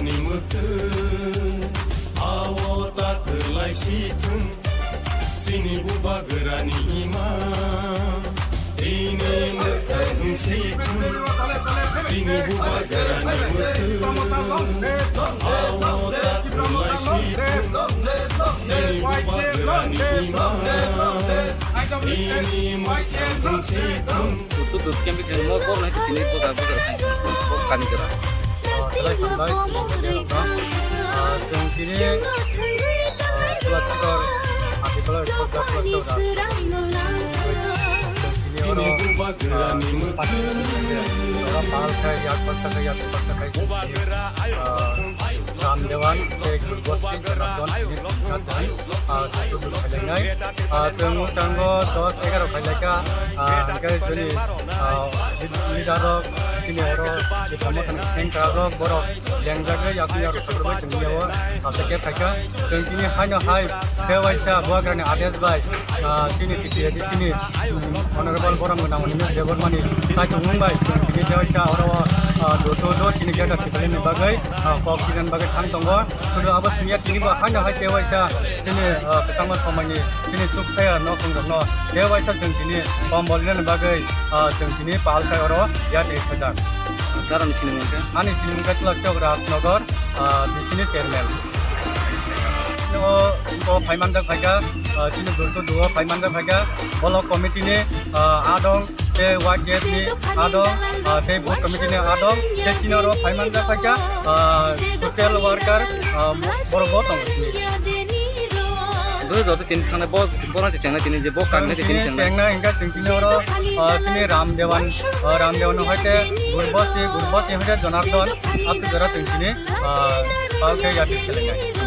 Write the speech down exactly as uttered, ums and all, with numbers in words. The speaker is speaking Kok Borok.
Ni mwtwng, awo ta kwlai si thung, chini bubagrani ima, ini mwkhang si thung, chini bubagrani mwtwng, awo ta kwlai si thung, chini bubagrani ima, ini mwkhang si thung. Tutu dut kempi kempi mor bor nai tini bojar bojar khai. Bo kani jora. Ah, belai hambai. Ah, chwng tini, ah, Chulachikor, Adi Belai Sports Club Chulachikor. Chwng tini oro, ah, oro pal khai, yak pal khai, yak pal khai, ah, Ram Dewan tei Gurbosti Jonardhan tini thwngkha chwng, ah, joto joto khailainai. Ah, chwng mwshango dos egaroh khailaikha, ah, hwnkhe chini, ah, leader rok chini oro Tipra Mothani sengkrak rok borok lengjagwi yakung yarok sokrwbai chwng yao salsa khe phaikha. Chwng tini haino hai se waisa bubagrani adesh bai, ah, chini T T A D C ni, um, Honorable Borom Gwnang Animesh Debbarmani saichung wngbai chwng tini se waisa oro, ah, joto joto chini greater Tipraland ni bagwi, ah, kok sinani bagwi thang tongo. Sudu abo siniya tini bo haino hai se waisa chini, ah, kwchangma somani chini chuk saya nok wng rokno se waisa chwng tini kombol rinani bagwi, ah, chwng tini pal khai oro ya tei sajak. Darani sinimung khe? Ani sinimung khe Tulasiyok Rajnagar, ah, D C ni chairman. O, o phaimanjak phaikha, ah, chini Durga duo phaimanjak phaikha, block committee ni, ah, adong, tei Y T F ni adong, ah, tei booth committee ni adong, tei chini oro phaimanjak phaikha, ah, social worker, ah, borok bo tongo chini. Bo joto tini thangna bo, bo na chengnai tini je bo kang na tini chengnai. Chini chengnai hingkha chwng tini oro, ah, chini Ram Dewan, ah, Ram Dewan no hai te Gurbosti, Gurbosti hai te Jonardhan, aswk jora chwng tini, ah, pal khe yatwi selenai.